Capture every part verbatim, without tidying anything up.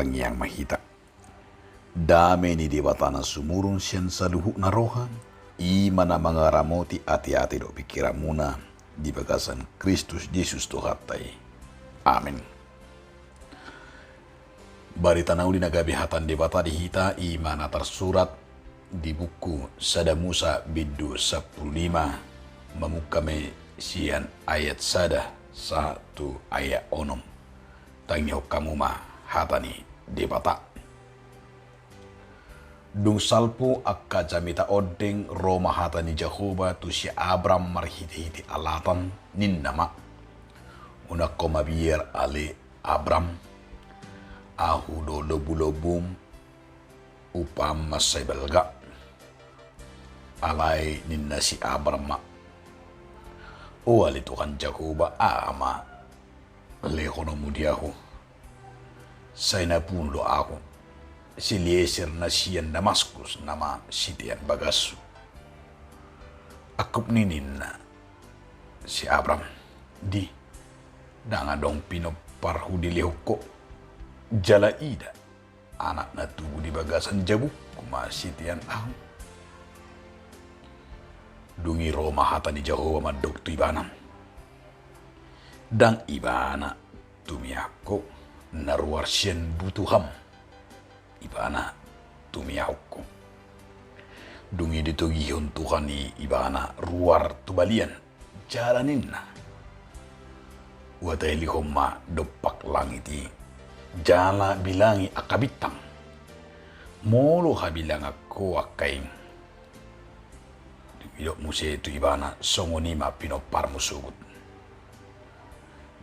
Tangiang ma hita. Dame ni Debata na sumurung sian saluhutna roha, i ma na mangaramoti ateate dohot pingkiranmuna di bagasan Kristus Jesus Tuhanta i. Amen. Barita na uli na gabe hata ni Debata di hita i ma na tarsurat di buku Sada Musa bindu sampulu lima, mamungka ma i sian ayat sada sahat tu ayat onom. Tangihon hamu ma hata ni Debata. Dung salpu angka jamita ondeng, ro ma hata ni Jahowa tu si Abram marhitehite alatan, ninna ma: Unang ho mabiar ale Abram, Ahu do lombulombum, umpama sai balga. Alai ninna si Abram ma: O ale Tuhan Jahowa, aha ma lehononmu di ahu? Sai na punu do ahu si Elieser na sian Damaskus nama sitean bagashu. Angkup ni ninna si Abram: Di, ndang adong pinomparhu dilehon ho, jala ida, anak na tubu di bagasan jabungku ma sitean ahu. Dung i ro ma hata ni Jahowa mandok tu ibana: Ndang ibana tumiahon ho, na ruar sian butuham ibana tumiahon ho. Dung i ditogihon Tuhan i ibana ruar tu balian, jala ninna: Huatailihon ma dompak langit i, jala bilangi angka bintang, molo habilangan ho angka i. Didok muse tu ibana: Songon i ma pinomparmu sogot.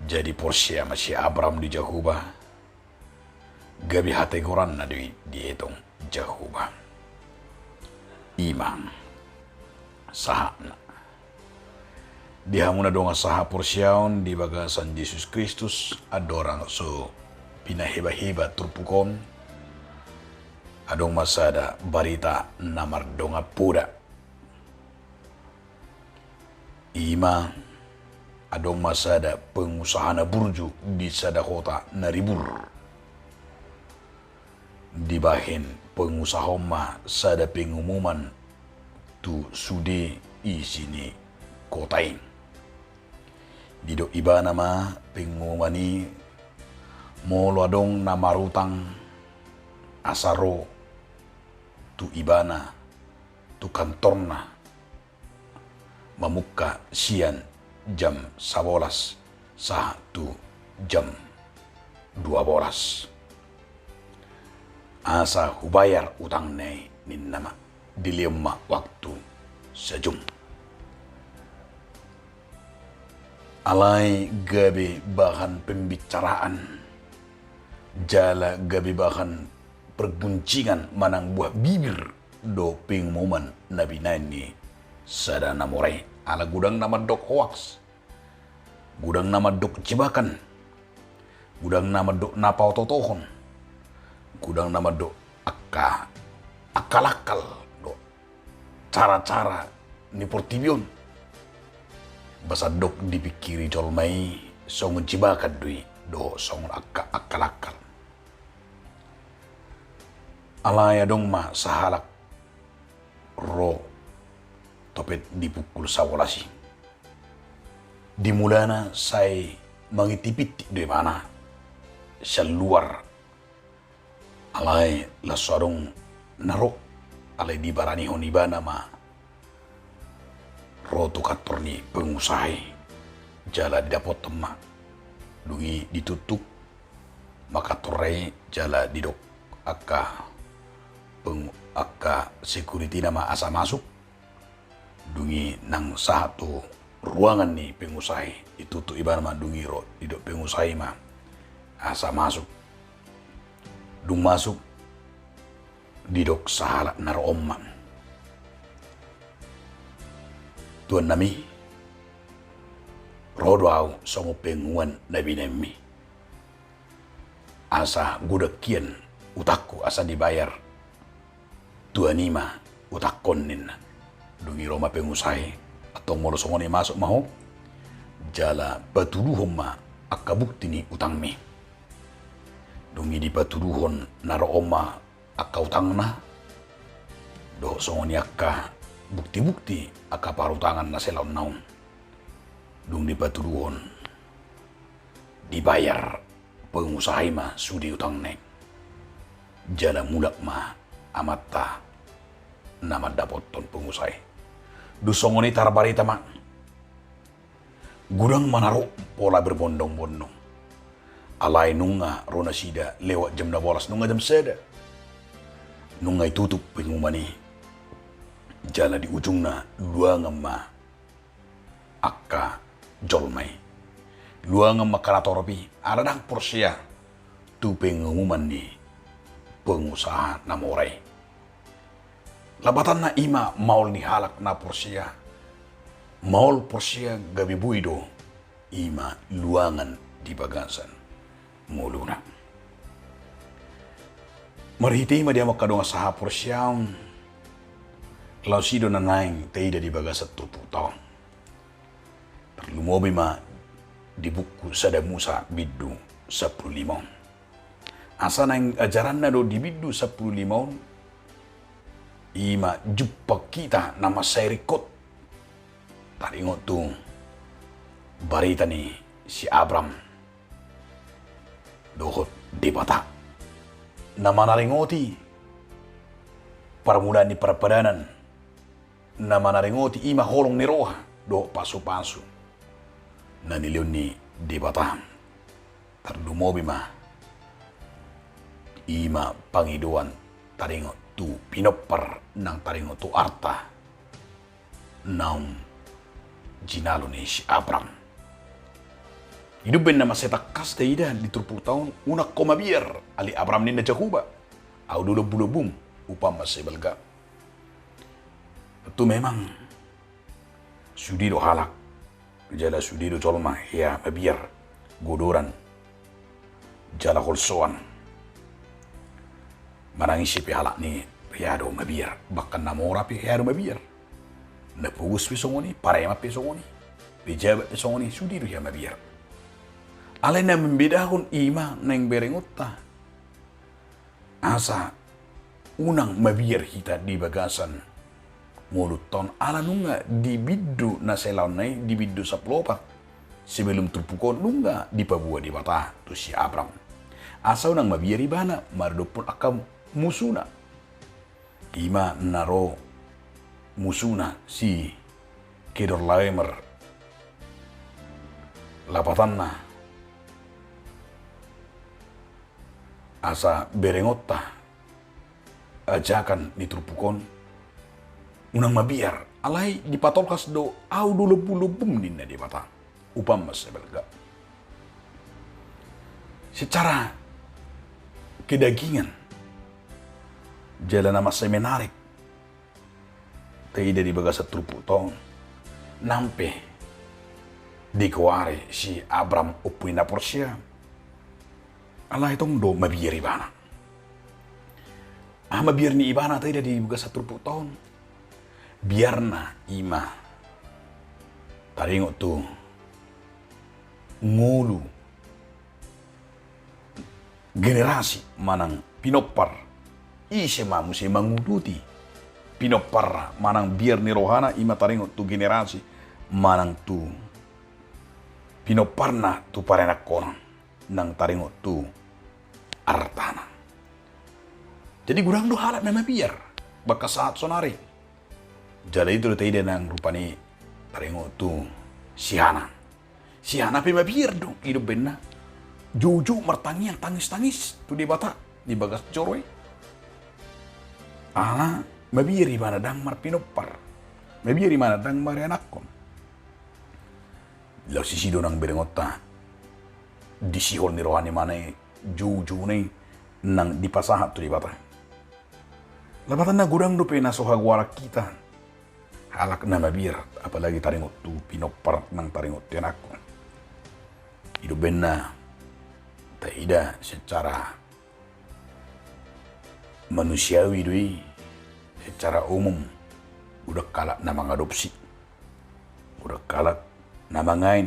Jadi porsea ma si Abram di Jahowa, gabe hategoranna do i dietong Jahowa. I ma sahatna. Di hamu na dongan sahaporseaon di bagasan Jesus Kristus, andorang so pinahebaheba turpuk on, adong ma sada barita na mardongan poda. I ma, adong ma sada pengusaha na burju di sada kota na ribur. Dibahen pengusaha on ma sada pengumuman tu sude isi ni kota i. Didok ibana ma pengumuman i, molo adong na marutang, asa ro tu ibana, tu kantorna, mamungka sian jam sabolas sahat tu jam dua bolas. Asa hubayar utangna i, ninna ma, dilehon ma waktu sajom. Alai gabe bahan pembicaraan, jala gabe bahan pergunjingan manang buah bibir do pengumuman na binahen ni sada na mora i, ala godang na mandok hoaks, godang na mandok jebakan, godang na mandok na paototohon, godang na mandok angka, angka lakkal do cara-cara ni portibi on. Ba sandok dipingkiri jolma i songon jebakan do i dohot songon angka, angka lakkal. Alai adong ma sahalak ro topet di pukul sabolas i. Di mulana sai mangintipinti do ibana sian luar. Alai laos so adong na ro, alai dibaranihon ibana ma ro tu kantor ni pengusaha i. Jala didapothon ma. Dung i ditutup ma kantorna i, jala didok angka pengu-, angka security-na ma asa masuk. Dung i nang sahat tu ruangan ni pengusaha i, ditutup ibana ma, dung i ro, didok pengusaha i ma asa masuk. Dung masuk, didok sahalak na ro on ma, tuan nami, ro do ahu songon pengumuman na binahenmi. Asa godang hian utangku asa dibayar tuan i ma utangkon, ninna. Dung i ro ma pengusaha i, antong molo songon i masuk ma ho, jala patuduhon ma angka bukti ni utangmi. Dung i dipatuduhon na ro on ma angka utangna, dohot songon i angka bukti-bukti angka parutangan na sialaonna on. Dung dipatuduhon, dibayar pengusaha i ma sude utangna i. Jala mulak ma amanta na mandapothon pengusaha i. Dung songon i tarbarita ma, godang ma na ro pola berbondong-bondong. Alai nunga ro nasida lewat jam dua bolas, nunga jam sada. Nunga ditutup pengumuman i. Jala di ujungna luangan ma angka jolma i. Luangan ma angka na torop i, ala ndang porsea tu pengumuman ni pengusaha na mora i. Lapatanna i ma maol ni halak na porsea. Maol porsea gabe boi do i ma luangan di bagasan ngoluna. Marhite i ma di hamu angka dongan sahaporseaon, laos i do na naeng taida di bagasan turpukta on. Tarlumobi ma di buku Sada Musa bindu sampulu lima on. Asa naeng ajaranna do di bindu sampulu lima on, i ma jumpang hita na mansai ringkot taringot tu barita ni si Abram dohot Debata. Na manaringoti parmulaan ni parpadanan, na manaringoti i ma holong ni roha dohot pasupasu na nilehon ni Debata. Tarlumobi ma i ma pangidoan taringot tu pinompar nang taringot tu arta naung jinalo ni si Abram. I do umbahen na mansai tangkas taida di turpukta on, unang ho mabiar, ale Abram ninna Jahowa, ahu do lombulombum, upa mansai balga. Tontu memang sude do halak jala sude do jolma hea mabiar, godoran jala holsoan. Manang ise pe halak ni hea do mabiar, bahkan na mora pe hea do mabiar. Na pogos pe songon i, pareman pe songon i, pejabat pe songon i, sude do hea mabiar. Alai na mambedahon i ma naeng berengonta asa unang mabiar hita di bagasan ngolunta on, ala nunga di bindu na sialaonna i, di bindu sampulu opat, sebelum turpuk on nunga dipaboa Debata tu si Abram asa unang mabiar ibana maradophon angka musuna. I ma na ro musuna si Kedorlaomer. Lapatanna asa berengonta ajakan ni turpuk on, unang mabiar, alai dipatolhas do, ahu do lombulombum ninna Debata, upa mansai balga. Secara kedagingan jala na mansai menarik taida di bagasan turpukta on, nang pe digoari si Abram ompu ni na porsea, alai tong do mabiar ibana. Aha mabiar ni ibana taida di bagasan turpukta on? Biarna i ma taringot tu ngolu, generasi manang pinompar, ise ma muse manguduti pinomparna manang biar ni rohana, i ma taringot tu generasi manang tu pinomparna tu paranakhonon nang taringot tu artana. Jadi godang do halak na mabiar bangka sahat sonari. Jala i do taida nang rupani taringot tu si Hana. Si Hana pe mabiar do, i do umbahen na joujou martangiang tangistangis tu Debata di bagas joro i. Ala mabiar ibana ndang marpinompar, mabiar ibana ndang maranakhon. Laos disi do nang berengonta di sihol ni rohana i ma na i, joujouna i nang dipasahat tu Debata. Lapatanna godang dope na so hagoaran hita halak na mabiar, apalagi taringot tu pinompar nang taringot tu anakhon. I do umbahen na taida secara manusiawi do i, secara umum godang halak na mangadopsi, godang halak na mangain,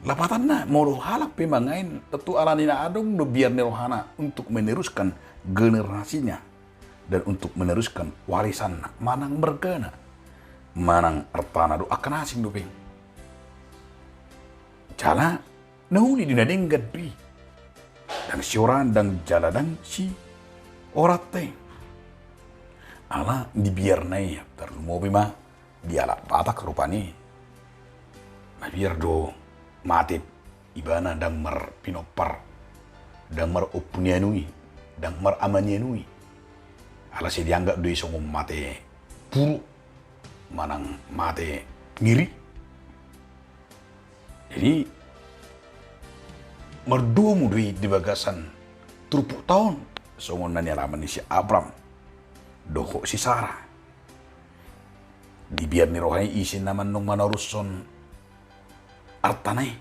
Lapatanna, molo halak pe mangain, tentu alani na adong do biar ni rohana untuk meneruskan generasinya dan untuk meneruskan warisanna, manang margana, manang artana do angka na asing dope. Jala na uli do na denggan do i. Ndang sioraan, ndang jala ndang sioranta i. Ala di biarna i, tarlumobi ma di halak Batak rupani. Mabiar do mate ibana ndang marpinompar, ndang marompu ni anu i, ndang marama ni anu i. Ala sai dianggap do i songon mate buruk, manang mate ngeri. Jadi, mardomu do i di bagasan turpukta on, songon na nialaman ni si Abram dohot si Sara. Di biar ni roha i, ise na mandung manorushon artana i?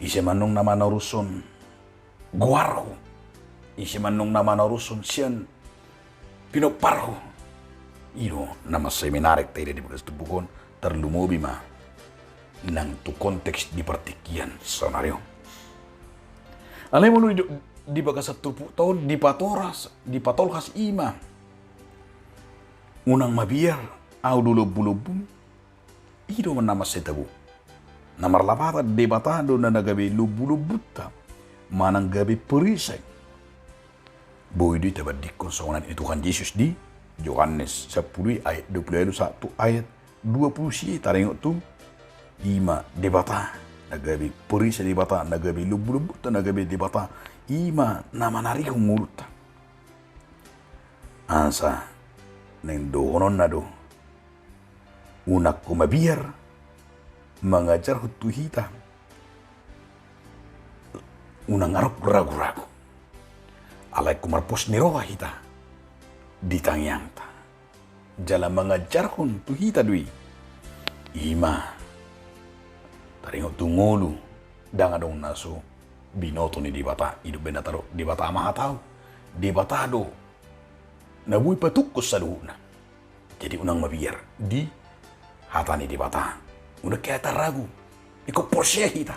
Ise mandung na manorushon goarhu? Ise mandung na manorushon sian pinomparhu? I do na mansai menarik taida di bagasan turpuk on, tarlumobi ma nang tu konteks di partingkian saonari on. Alai molo di, di bagasan turpukta on dipatoras, dipatolhas i ma: Unang mabiar, ahu do lombulombum. I do na mansai tabo. Na marlapatan, Debata do na, na gabe lombulombunta, manang gabe perisai. Boi do i tabandingkon songon na nidok ni Tuhan Jesus di Johannes sampulu i ayat dua pulu ualu sahat tu ayat dua pulu sia, taringot tu i ma Debata na gabe perisai, Debata na gabe lombulombunta, na gabe Debata i ma na manarihon ngolunta. Asa naeng dohononna do, unang ho mabiar mangajarhon tu hita, unang adong raguragu. Alai ho marpos ni roha hita di tangiangta, jala mangajarhon tu hita do i. I ma taringot tu ngolu, ndang adong na so binoto ni Debata. I do umbahen na tadok Debata ma hatahu. Debata do na boi patungkos saluhutna. Jadi unang mabiar di hata ni Debata. Unang hea taragu. Ingkon porsea hita.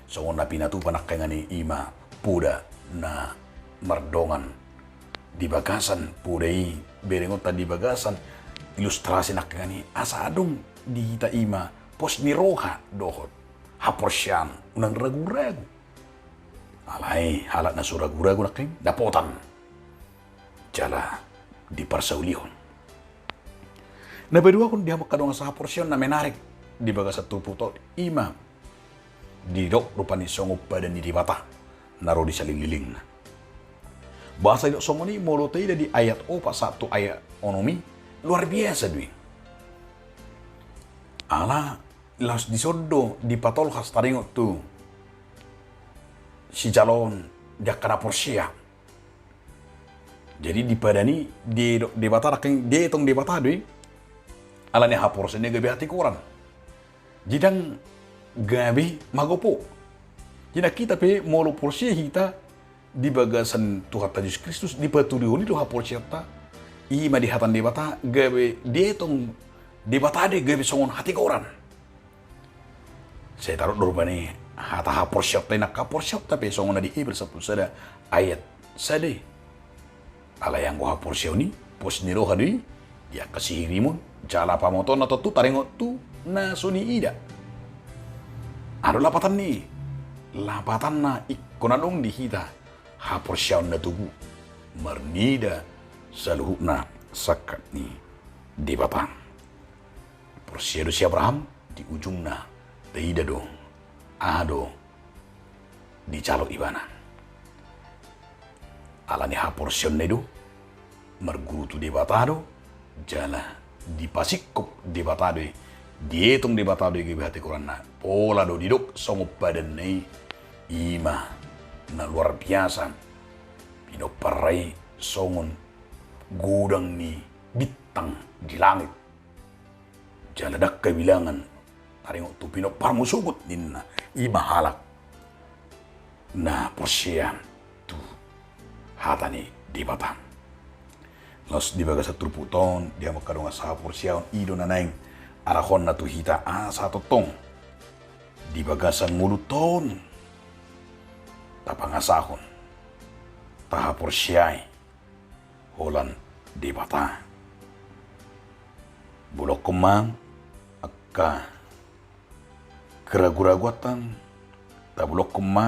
Songon na pinatupa nangkaningan i, i ma poda na mardongan di bagasan, poda i berengonta di bagasan ilustrasi nangkaningan i, asa adong di hita i ma pos ni roha dohot haporseaon, unang raguragu. Alai halak na so raguragu nangkin dapotan jala diparsaulihon. Na paduahon di hamu angka dongan sahaporseaon, na menarik di bagasan turpukta on, i ma didok rupani songon padan ni Debata na ro di salelenglelengna. Bahasa didok songon i molo taida di ayat opat sahat tu ayat onom i, luar biasa do i. Ala laos dison do dipatolhas taringot tu sijaloon di angka na porsea. Jadi di padan i, di, Debata nangkin dietong Debata do i. Alani haporseaonna gabe hatigoran. Jadi ndang gabe magopo. Jadi nang hita pe molo porsea hita di bagasan Tuhanta Jesus Kristus, dipatulihon i do haporseaonta, i ma di hata ni Debata, gabe dietong Debata do i gabe songon hatigoran. Sai tadok do rupani hata haporseaonta i, nang haporseaonta pe songon na di Heber sampulu sada ayat sada i. Alai anggo haporseaon i pos ni roha do i di angka sihirimon jala pamotoonna, tontu taringot tu na so niida. Adong lapatan ni i, lapatanna ingkon adong di hita haporseaon na togu marnida saluhutna sangkap ni Debata. Porsea do si Abraham, di ujungna taida do aha do dijalo ibana. Alani haporseaonna i do, marguru tu Debata do, jala dipasingkop Debata do i, dietong Debata do i gabe hatigoranna. Pola do didok songon padanna i, i ma na luar biasa pinomparna i songon godang ni bintang di langit. Jala ndang habilangan taringot tu pinomparmu sogot ninna, i ma halak na porsea tu hata ni Debata. Laos di bagasan turpukta on, di hamu angka dongan sahaporseaon, i do na naeng arahonna tu hita asa tongtong di bagasan ngolunta on tapangasahon, tahaporseai holan Debata. Bolongkon ma angka keraguraguanta, tabolongkon ma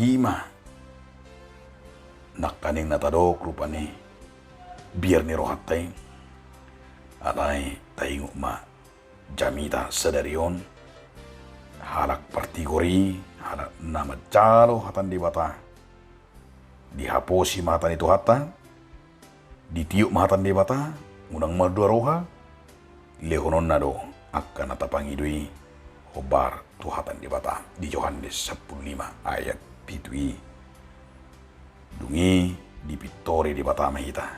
i ma nangkaning na tadok rupani biar ni rohanta i. Alai taingot ma jamita sadari on, halak partigor i halak na manjalo hata ni Debata. Dihaposi ma hata ni Tuhanta, ditiop ma hata ni Debata, unang mardua roha, lehononna do angka na tapangido i hombar tu hata ni Debata. Di Johannes sampulu lima ayat pitu i, dung i dipintori Debata ma hita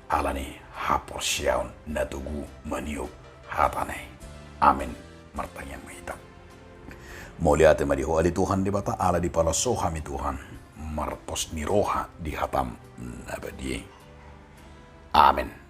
ala ni haporseaon na togu maniop hatana i. Amen. Martangiang ma hita. Mauliate ma di Ho ale Tuhan Debata, ala dipalaso hami Tuhan marpos ni roha di hatam na badia i. Amen.